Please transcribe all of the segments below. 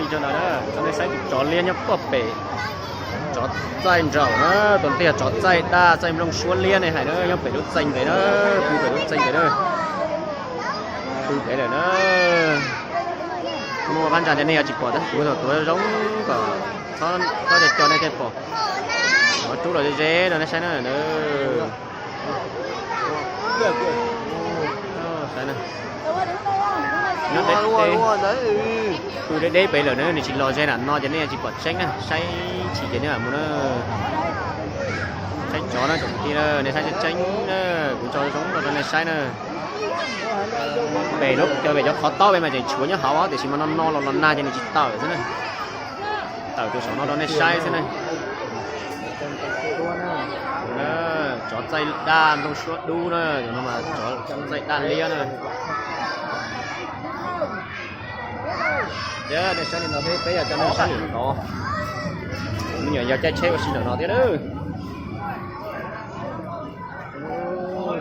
Tso ntawd na, tso nej saib tus tsov liab nyob puag pem, tsov txaij nraum na, tus no yog tsov txaij daj txaij nplooj suab liab nej hais na, nyob pem lub txeeg pem na, pw pem lub txeeg pem na, pw pem lawm na. Muaj phab ntsa ces nej yuav tsis pom tab sis kuv thaum tuav zoo kom txhob co nej thiaj pom. Cov rub los ze ze rau nej saib na. Saib na. Nyob deb deb, pw deb deb pem lawm na, nws tsis los ze nram no ces nej tsis pom tseeb na, saib tsis ces nej mam mus na. Saib tsov na tsoom kwv tij na, nej saib tseeb tseeb na, kuv tso zoo rau nej saib na. Pem lub, cov pem cov qhov taub pem mas tseem tshuav nyob hauv tiam sis mas no no los los nag ces nws tsis tawm xwb na. Tawm tus saum no rau nej saib xwb na. Tsov txaij daj nplooj suab dub na, tus no mas tsov txaij daj liab na. Thiab nej saib li no thiab peb yog cov nej saib lwm tod. Me nyuam yog caij tsheb ua si ntawm no thiab.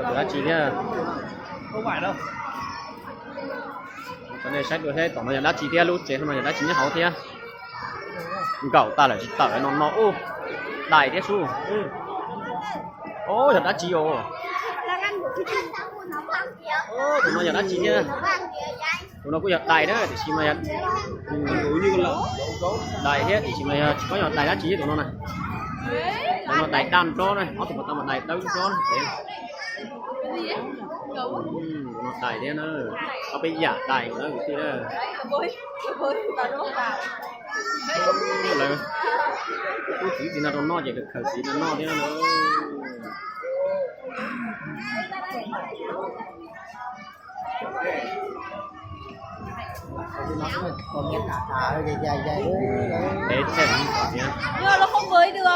Tus dab tsi thiab? Cov nej saib dua thiab tom no yog dab tsi thiab, lub tsev no yog dab tsi nyob hauv thiab. Nkaum tas lawm tsis tawm no no ub. Dais thiab sub. Ob, yog dab tsi os? Tus no yog dab tsi thiab? Tus no kuj yog dais na tiam sis mas yog dais thiab tiam sis mas yog tsis paub yog dais dab tsi thiab tus no na. Tus no dais daj nrob na, ob tug pas tas mas dais dawb nrob na. Tus no dais thiab na, ob peb yam dais na kwv tij na. Lawv tub txiv txiv no rau noj ces lawv khaws txiv no noj thiab na.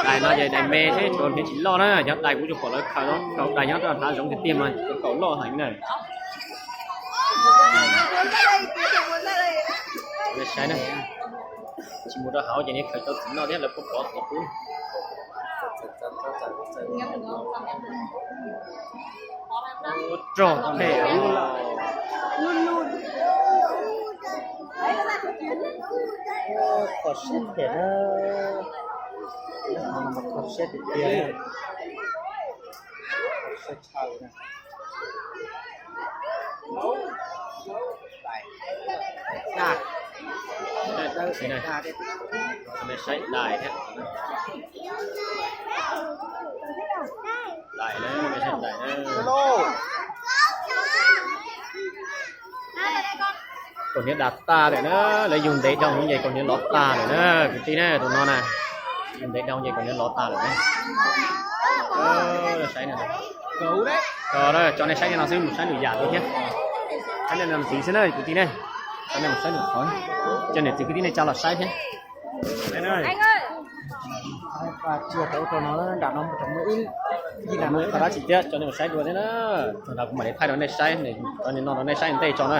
Dais no ces dais me thiab tsuas me tsis loj na, cov dais kuv tsuas pom lawv khaws, khaws dais nyob rau hnav zoov tiag tiag mas kaum loj heev na. Saib na, tsis mus rau hauv ces nej khaws tau txiv noj thiab lawv pub pov txiv pub. Rog phem. Kho siab phem na. Kho siab tiag tiag. Kho siab tshaj na. Dais. Dais. Saib dais thiab. Dais na, saib dais na. Kaus hniav dav tas lawm na, lawv yug ntev dhau hwv ces kaus hniav lov tas lawm na, kwv tij na, tus no na. Yug ntev dhau ces kaus hniav lov tas lawm na. Saib na. Tso nej saib li no xwb, mus saib lwm yam dua thiab. Saib nej ntxiv xwb na kwv tij na. Tso nej mus saib lwm qhov, coj niam txiv kwv tij nej tsa los saib thiab. Tsia rau no, nram no muaj ib yam dab tsi thiab, tso nej mus saib dua thiab na. Thaum ntawd kuv mam li thaij rau nej saib, no rau nej saib ntej tso na.